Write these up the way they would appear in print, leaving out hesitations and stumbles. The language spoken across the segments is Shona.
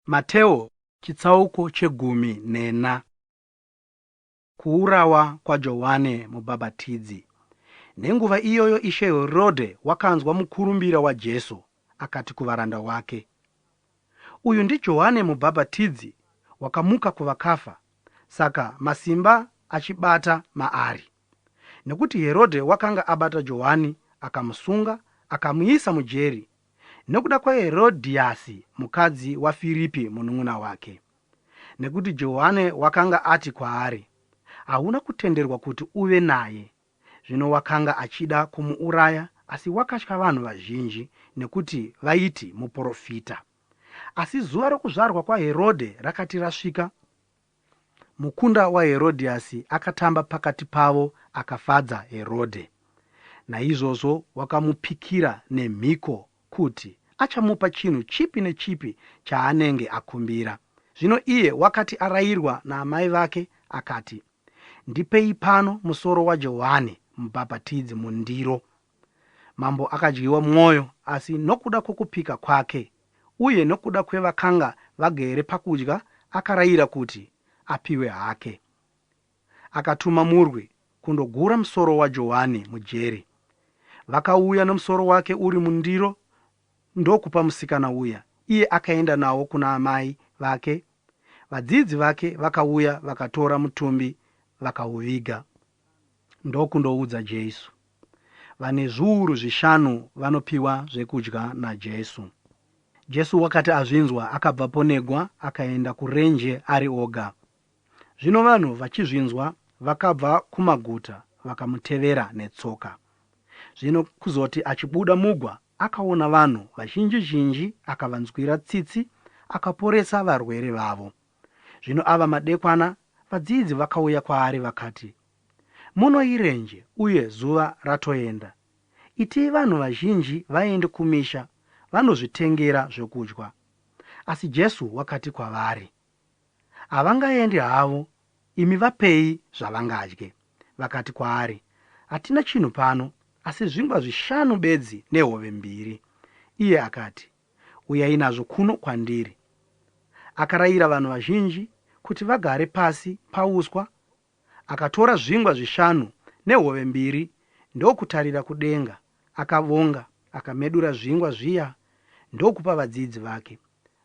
Mateo chitsauko chegumi nena. Kuurawa kwaJohane Mubhabhatidzi. Nenguva iyoyo Ishe Herodhe wakanzwa mukurumbira waJesu, akati kuvaranda wake, Uyu ndiJohane Mubhabhatidzi wakamuka kuvakafa, saka masimba achibata maari. Nekuti Herodhe wakanga abata Johani akamusunga akamuisa mujeri nekuda kwaHerodhiasi mukadzi waFiripi munun'una wake. Nekuti Johane wakanga ati kwaari, Hauna kutenderwa kuti uve naye. Zvino wakanga achida kumuuraya, asi wakatya vanhu vazhinji, nekuti vaiti muporofita. Asi zuva rokuzvarwa kwaHerodhe rakati rasvika, Mukunda waHerodhiasi akatamba pakati pavo akafadza Herodhe. Naizvozvo wakamupikira nemhiko kuti achamupa chinhu chipi nechipi chaanenge akumbira. Zvino iye wakati arayirwa naamai vake, akati, Ndipei pano musoro waJohani Mubhabhatidzi mundiro. Mambo akadyiwa mwoyo, asi nokuda kwokupika kwake uye nokuda kwevakanga vagere pakudya akarayira kuti apiwe hake. Akatuma murwi kundogura musoro waJohani mujeri. Vakauya nomusoro wake uri mundiro ndokupa musikana uya, iye akaenda nawo kuna amai vake. Vadzidzi vake vakauya vakatora mutumbi vakauviga. Ndokundoudza Jesu. Vane zviuru zvishanu vanopiwa zvekudya naJesu. Jesu wakati azvinzwa akabvapo negwa akaenda kurenje ari oga. Zvino vanhu vachizvinzwa vakabva kumaguta vakamutevera netsoka. Zvino kuzoti achibuda mugwa akaona vanhu vazhinji zhinji akavanzwira tsitsi akaporesa varwere vavo. Zvino ava madekwana vadzidzi vakauya kwaari vakati, Muno irenje uye zuva ratoenda. Itii vanhu vazhinji vaende kumisha vanozvitengera zvokudya. Asi Jesu wakati kwavari, Havangaendi havo, imi vapei zvavangadye. Vakati kwaari, Hatina chinhu pano asi zvingwa zvishanu bedzi nehove mbiri. Iye akati, Uyai nazvo kuno kwandiri. Akarayira vanhu vazhinji kuti vagare pasi pauswa. Akatora zvingwa zvishanu nehove mbiri ndokutarira kudenga, akavonga, akamedura zvingwa zviya ndokupa vadzidzi vake.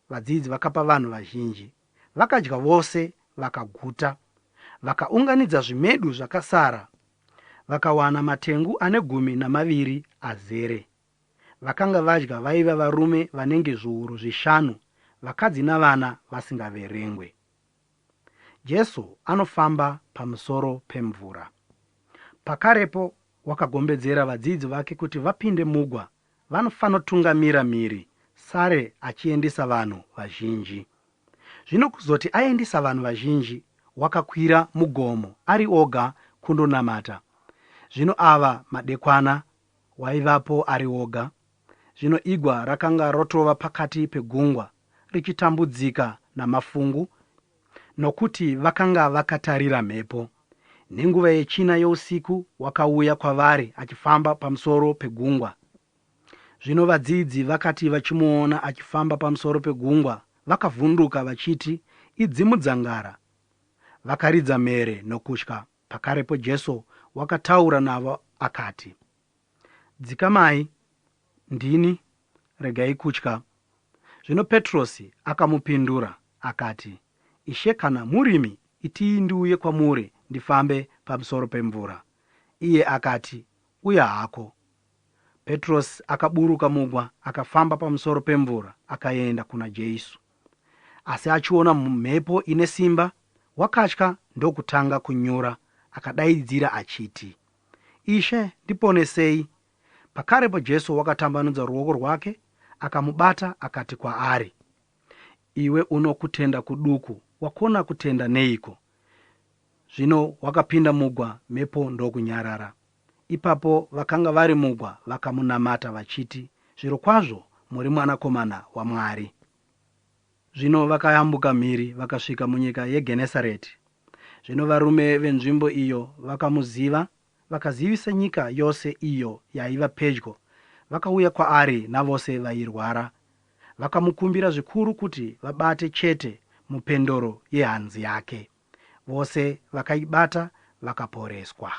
Vadzidzi vakapa vanhu vazhinji. Vakadya vose vakaguta. Vakaunganidza zvimedu zvakasara vakawana matengu ane 12 azere. Vakanga vadya vaiva varume vanenge zviuru zvishanu, vakadzi navana vasingaverengwe. Jesu anofamba pamusoro pemvura. Pakarepo wakagombedzera vadzidzi vake kuti vapinde mugwa vanofanotungamira mhiri sare achiendesa vanhu vazhinji. Zvino kuzoti aendisa vanhu vazhinji, wakakwira mugomo ari oga kundonamata. Zvino ava madekwana, waivapo ari oga. Zvino igwa rakanga rotova pakati pegungwa, richitambudzika namafungu, nokuti vakanga vakatarira mhepo. Nenguva yechina yousiku wakauya kwavari achifamba pamusoro pegungwa. Zvino vadzidzi vakati vachimuona achifamba pamusoro pegungwa, vakavhunduka vachiti, Idzimudzangara! Vakaridza mhere nokutya. Pakarepo Jesu wakataura navo akati, Dzikamai, ndini, regai kutya. Zvino Petrosi akamupindura akati, Ishe, kana murimi, itii ndiuye kwamuri ndifambe pamusoro pemvura. Iye akati, Uya hako. Petrosi akaburuka mugwa akafamba pamusoro pemvura akaenda kuna Jesu. Asi achiona mhepo ine simba, wakatya ndokutanga kunyura, akadaidzira achiti, Ishe, ndiponesei! Pakarepo Jesu wakatambanudza ruoko rwake, akamubata, akati kwaari, Iwe uno kutenda kuduku, wakona kutenda neiko? Zvino wakapinda mugwa, mhepo ndokunyarara. Ipapo vakanga vari mugwa vakamunamata vachiti, Zvirokwazvo muri Mwanakomana waMwari. Zvino vakayambuka mhiri vakasvika munyika yeGenesareti. Zvino varume venzvimbo iyo vakamuziva, vakazivisa nyika yose iyo yaiva pedyo, vakauya kwaari navose vairwara. Vakamukumbira zvikuru kuti vabate chete mupendero yehanzu yake. Vose vakaibata vakaporeswa.